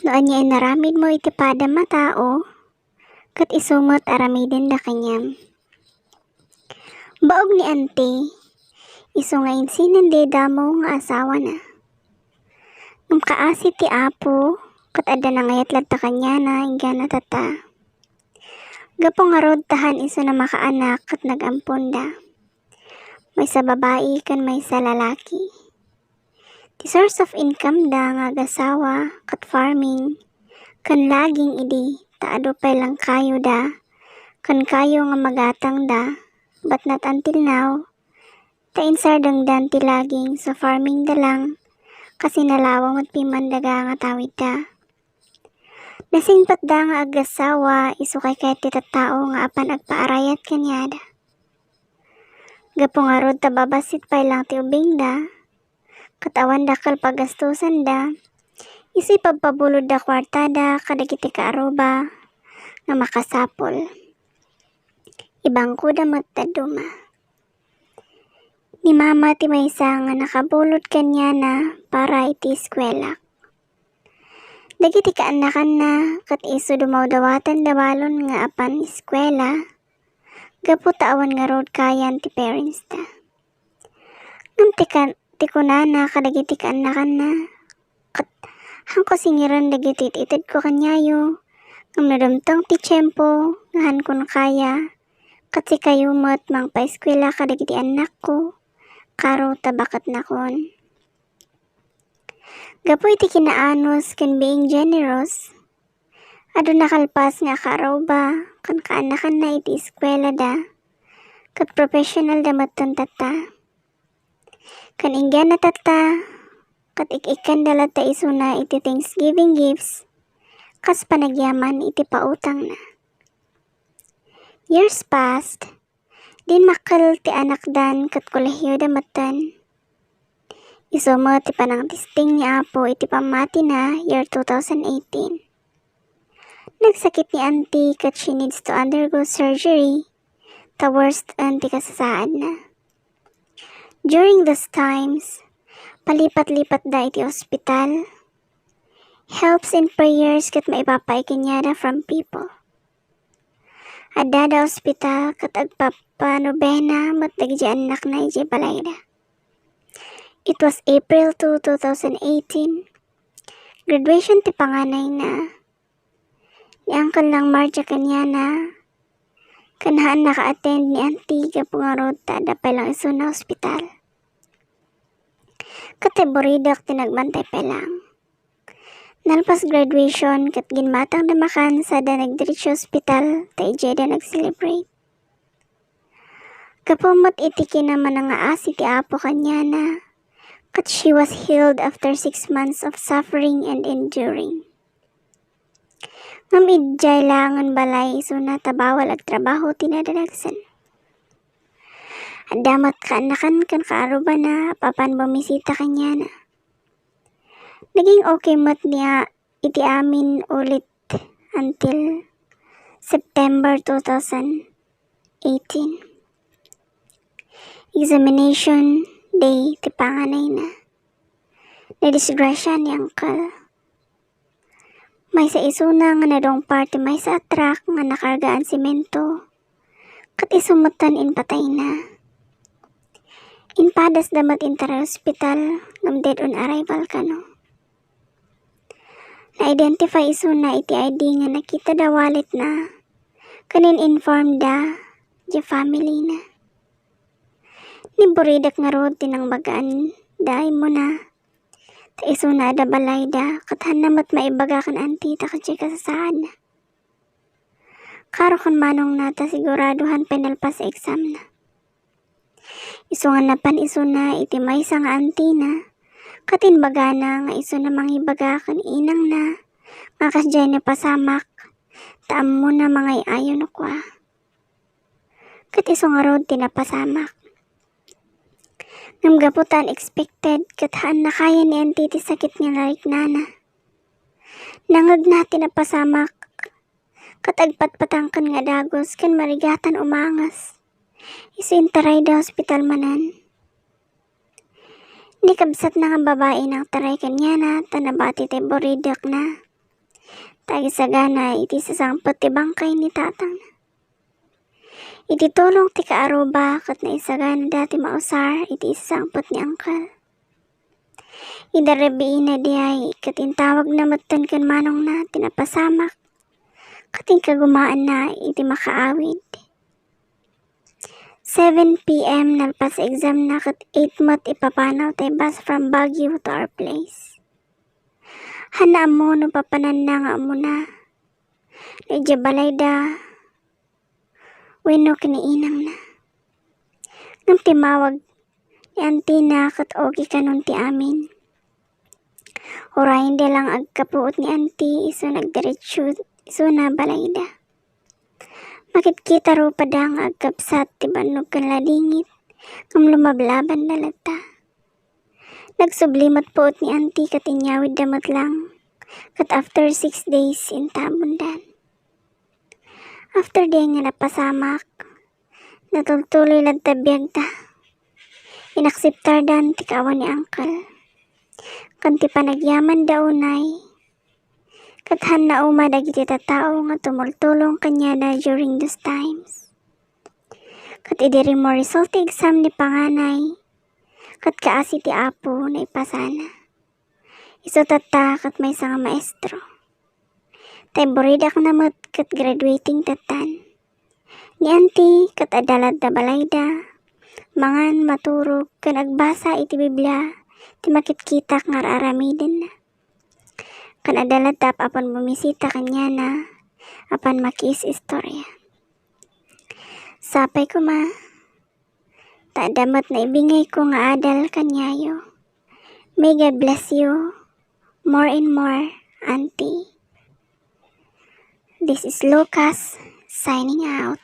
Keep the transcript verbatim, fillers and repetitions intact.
No ania inaramidmo iti padam a tao, ket isu met aramidenda kaniam. Baog ni Auntie, isu nga insinen daydi damo nga asawana. Ngem kaasi ti Apo, ket adda nangayat latta kaniana inggana tatta. Gapu ngarud ta haan isuna makaanak ket nag-amponda. Maysa babai ken maysa lalaki. Ti source of income da nga agasawa ket farming, ken logging idi ta adu pay lang kayo da, ken kayo nga magatangda, but not until now, ta insardengdan ti logging so farming da lang, kasinalawa met piman daga nga tawidda. Nasingpetda nga agasawa isu kaykayat ti tattao nga apan agpaarayat kaniada. Gapu ngarud ta babassit pay lang ti ubingda, ket awan dakkel pagastusanda, isu ipabpabulodda kuartada kadagiti kaaruba nga makasapul. Ibangkoda met dadduma. Ni Mama ti maysa nga nakabulod kaniana para iti eskuelak. Dagiti kaannakanna ket isu dumawdawatanda balon nga apan eskuela, gapu ta awan ngarud kayan ti parents da. Ngem ti kan-, ti kunana kadagiti kaannakanna, ket haanko singiren dagiti it-itedko kaniayo, ngem no dumteng ti tiempo nga haankon kaya, ket sikayo met mangpaeskuela kadagiti annakko, karo ta baketnakon. Gapu iti kinaanus ken being generous, adu nakalpas nga kaaruba ken kaannakanna iti eskuelada, ket professional da metten tatta. Ken inggana tatta, ket ik-ikkanda latta isuna iti Thanksgiving gifts, kas panagyaman iti pautangna. Years passed, dinmakkel ti anakdan ket kolehioda metten. Isu met ti panangtesting ni Apo iti pammatina, year two thousand eighteen. Nagsakit ni Auntie ket she needs to undergo surgery, ta worsen ti kasasaadna. During those times, palipat-lipatda iti ospital. Helps and prayers ket maipapaay kaniada from people. Addada ospital ket agpapanobena met dagiti annakna idiay balayda. It was April two, two thousand eighteen. Graduation ti panganayna. Ni Uncle Langmar ti kaniana, ken haan naka-attend ni Auntie gapu ngarud ta adda pay lang isuna ospital. Ket ti buridek ti nagbantay pay lang. Nalpas graduation ket ginmatangda makan sada nagdiretso ospital ta idiayda nag-celebrate. Gapu met iti kinamanangaasi ti Apo kaniana, ket she was healed after six months of suffering and enduring. Ngem idiay laengen balay isuna ta bawal agtrabaho ti nadadagsen. Adda met kaannakan ken kaarubana a papan bumisita kaniana. Naging okay met ni a-, iti amin ulit until September two thousand eighteen. Examination day ti panganayna. Nadisgrasya ni Uncle. Maysa isuna nga nadungpar ti maysa a truck nga nakargaan semento, ket isu metten impatayna. Impadasda met intay ospital ngem dead on arrival kano. Na-identify isuna iti I D nga nakitada walletna, ken in-informda ti familyna. Ni buridek ngarud ti nangbagaan da immuna, ta isuna adda balayda, ket haanna met maibaga ken Auntie ta kadiay kasasaadna. Karo ken manongna ta sigurado haan pay nalpas examna. Isu nga napan isuna iti maysa nga auntie-na, ket imbagana nga isuna mangibaga ken inangna nga kasdiay napasamak, ta ammona mangay-ayo no kua. Ket isu ngarud ti napasamak. Ngem gapu ta unexpected, ket haan nakaya ni Auntie ti sakit nga nariknana. Nangngegna ti napasamak, ket agpatpatangken nga dagus ken marigatan umanges. Isu intarayda ospital manen. Ni kabsatna nga babai nangtaray kaniana ta nabati ti buridekna. ta agisagana iti sasangpet ti bangkay ni tatangna. Iti tulong ti kaaruba ket naisaganada ti mausar iti isasangpet ni Uncle. Idi rabiina diay ket intawagna metten ken manongna ti napasamak ket inkagumaanna iti makaawid. Seven p.m. nalpas examna ket eight met ipapanaw tay bus from Baguio to our place. Hanna ammo no papananna nga umuna no idiay balayda wenno ken ni inangna. Ngem timmawag ni antina ket okay kanon ti amin. Urayenda lang agkapuot ni anti isu nagdiretso isuna balayda. Makitkita rupada nga agkabsat ti bannog ken ladingit ngem lumablabanda latta. Nagsubli met puot ni anti ket inyawidda met lang ket after six days inta abundan. After diay nga napasamak, natultuloy latta biagta. Inakseptardan ti kaawan ni Uncle ken ti panagyamanda unay ket hanna uma dagiti tattao nga tumultulong kaniada during those times. Ket idi rimmuresult ti exam ni panganay ket kaasi ti Apo naipasana. Isu tatta ket maysa nga maestro. Tay buridakna met ket graduating tattan. Ni anti ket adda latta balayda, mangan, maturog, ken agbasa iti Biblia ti makitkitak nga ar-aramidenna. Ken adda latta ap-apan bumisita kaniana apan makiis-istorya. Sapay koma, ta adda met naibingayko nga adal kaniayo. May God bless you more and more, Auntie. This is Lucas signing out.